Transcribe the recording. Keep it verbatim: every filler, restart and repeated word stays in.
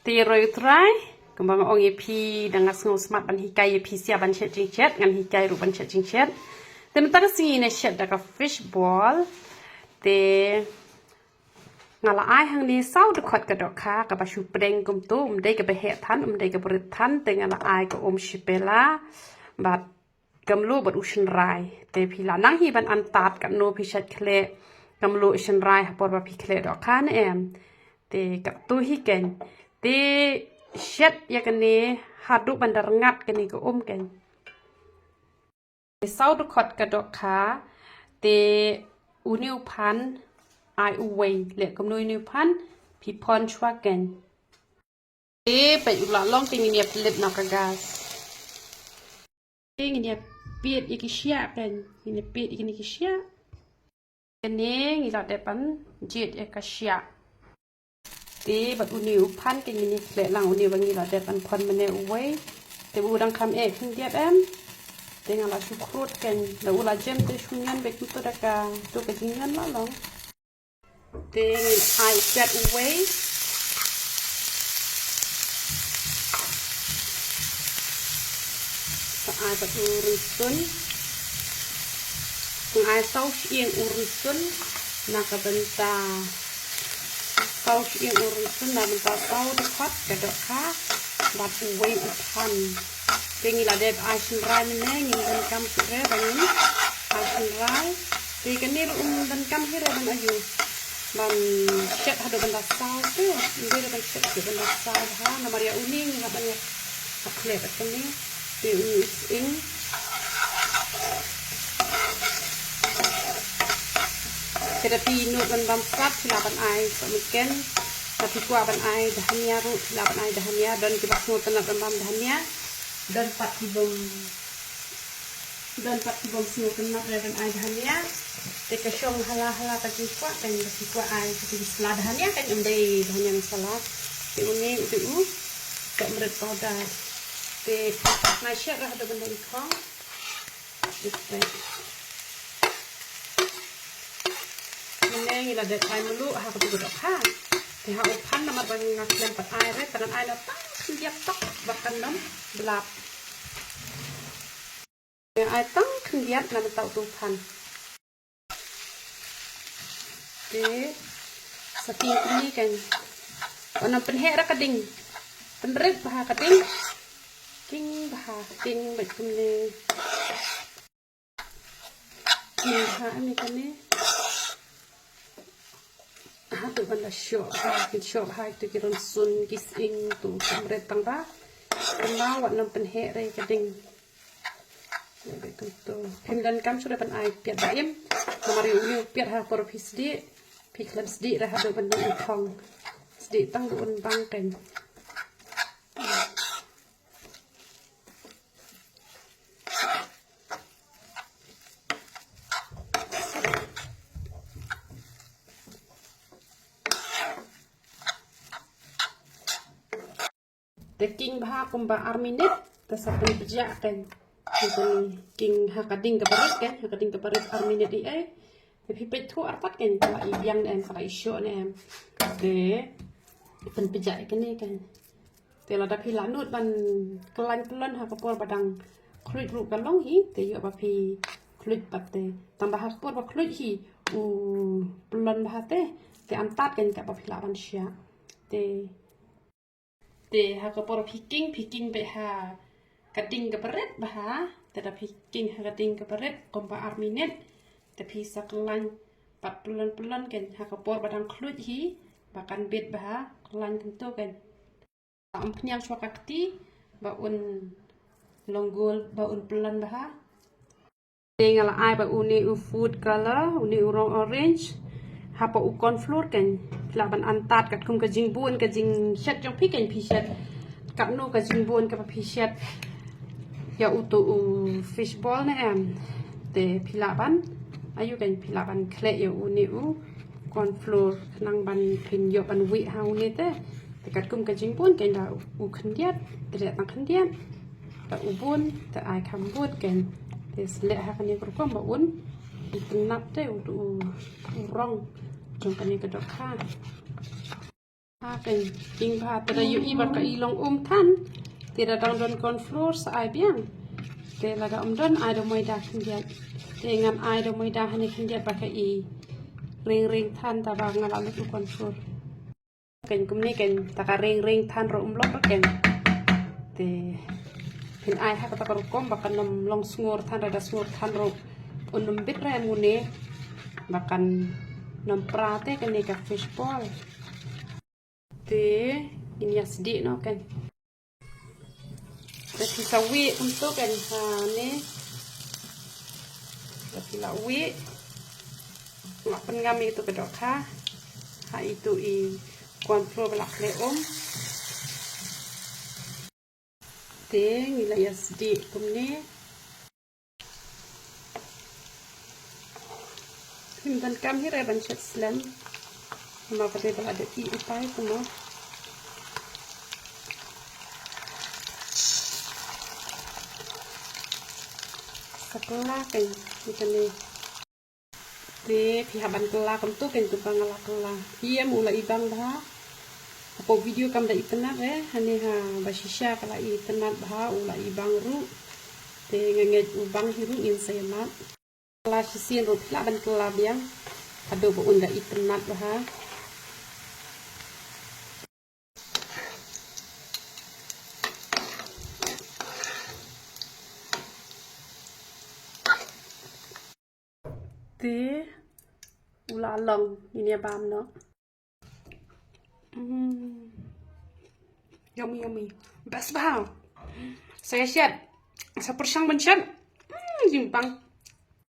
Te ïaroh ïa U Trai, kumba nga ong ïa phi, da nga sngewsmat ban hikai ïa phi sha ban shet jingshet, ngan hikai ruh ban shet jingshet. Te mynta ka sngi ngin ïa shet da ka fish ball. Te nga la ai hangne saw dkhot ka dohkha, kaba shu pdeng kumto, ym dei kaba heh than, ym dei kaba rit than, te nga la ai ka um shipela bad ka mluh bad u shynrai. Te phi la nang hi ban antad katno phi shait khleh ka mluh shynrai ha por ba phi khleh dohkha ne em. Te katto hi keiñ. Te shet ïa kane haduh ban da rngat kane ka um keiñ. Te saw dkhot ka dohkha, te une u phan ai uwei, leh kumno une u phan, phi phon shuwa keiñ. Te peit u la long, te ngin ïa pynlip na ka gas. Te ngin ïa peit ïa ki shiah keiñ, ngin ïa peit ïa kine ki shiah. Kane ngi la dep ban jied ïa ka shiah. Te bad une u phan keiñ ngin ïa khleh lang, une ba ngi la dep ban phon mynne uwei. Te ba u dang kham eh khyndiat em. Te nga la shu khrud keiñ, da u la jem te shu ñion beit kumto da kato ka jingñion la long. Te ngin ai u piat uwei. Sa ai pat u rynsun. Ngin ai saw shyieng u rynsun na ka bynta, saw shyieng u rynsun na bynta saw dkhot ka dohkha bad uwei u phan. Te ngi la dep ai shynrai mynne, ngim donkam shuh re ba ngin ai shynrai. Te kane ruh ym donkam hi re ban ïoh ban shet haduh ban da saw te, ym dei re ban shet haduh ban da saw bha, namar ïa une ngi hap ban ïa khleh bad kane. Te une u sying. Te da phi nud ban bam sap, phi lah ban ai sohmynken. Da phi kwah ban ai dhania ruh, phi lah ban ai dhania. Don kiba sngewtynnat ban bam dhania. Don pat ki bym, don pat ki bym sngewtynnat re ban ai dhania. Te ka shong hala hala ka jingkwah, kan da phi kwah ai ka jingkwah dhania, kan ym dei dhania masala. Te une u dei u turmeric powder. Te nga shet re haduh ban da i khong. Mynne ngi la dep ai mluh ha katu ka dohkha. Te ha u phan namar ba nga khlem pat ai re, te ngan ai na tang khyndiat tok ba kan ym blap. Ngan ai tang khyndiat na mynta utu u phan. Te sa king kumne kan. Wat nym pynheh re ka ding. Pynrit bha ka ding. King bha, king beit kumne. King bha ane kane. Haduh ban da shoh bha, kin shoh bha ito ki rynsun, ki sying, tu turmeric tang ba. Kumba wat nym pynheh re ka ding. Phin donkam shuh re ban ai piat ba im. Namar ïa une u piat ha por phi sdieh, phi khlem sdieh re haduh ban da i khong. Sdieh tang ba un bang kan. Te king bha kumba ar minit, te sa pynpjah kan. Te king ha ka ding kaba rit kan, ha ka ding kaba rit ar minit ïa ai. Te phi peit thuh artat kan, ka la i biang ne em, ka la i shoh ne em. Te pynpjah ïa kane kan. Te lada phi la nud ban khlaiñ pyllun ha ka por ba dang khluit ruh ka long hi, te ïoh ba phi khluit pat te. Tang ba ha ka por ba khluit hi u pyllun bha te, te antad kan kaba phi lah ban shiah. Te Te ha ka por phi king, phi king beit ha ka ding kaba rit bha. Te da phi king ha ka ding kaba rit kumba ar minit. Te phi sa khlaiñ pat pyllun pyllun kan ha ka por ba dang khluit hi ba kan bit bha, khlaiñ kumto kan. Ym pynïang shuwa ka kti ba un long gold, ba un pyllun bha. Te nga la ai ba une u food color, une u rong orange hapoh u corn flour kan. Phi lah ban antad katkum ka jingbun ka jingshet jong phi kan, phi shet katno ka jingbun kaba phi shet ïa uto u fish ball ne em. Te phi lah ban, ayu kan, phi lah ban khleh ïa une u corn flour khnang ban phin ïoh ban wih ha une te. Te katkum ka jingbun kan, da u khyndiat, te da tang khyndiat. Da u bun, te ai kham bun kan. Te sa leh ha kane ka rukom ba un, un pynnap te u, u, u rong jong kane ka dohkha. Ken, king ba te da ïohi ba ka i long um than. Te da dang don corn flour sa ai biang. Te lada um don ai da maida khyndiat. Te ngan ai da maida hane khyndiat ba ka i ring ring than ta ba nga la lut u corn flour. Ken kumne ken ta ka ring ring than ruh um long ken. Te phin ai ha kata ka rukom ba kan ym long sngur than, lada sngur than ruh un ym bit re mune. Ba kan ym pra te kane ka fish ball. Te ngin ïa sdieh noh ken. Te phi sa wieh kumto ken, ha ne. Te phi la wieh. Nga pynngam ïa itu ka dohkha ha itu i corn flour ba la khleh um. Te ngi la ïa sdieh kumne. Phim donkam hi re ban shet slem. Namar ka dei ba la dep ih i tai kumno. Sa kylla kein ïa kane. Te phi hap ban kylla kumto kein, kumba nga la kylla. Phi em u la i bang bha. Hapoh video kam da itynnad re, hane ha ba shisha ka la itynnad bha, u la i bang ruh. Te nga ngeit u bang hi ruh ngin sa ïamad. Kylla shisien ruh phi lah ban kylla biang haduh ba un da itynnad bha. Te u la long, ngin ïa bam noh. Mm. Yummy, yummy. Best bha. Sa ïa shet. Sa pyrshang ban shet. Mm, jingpang.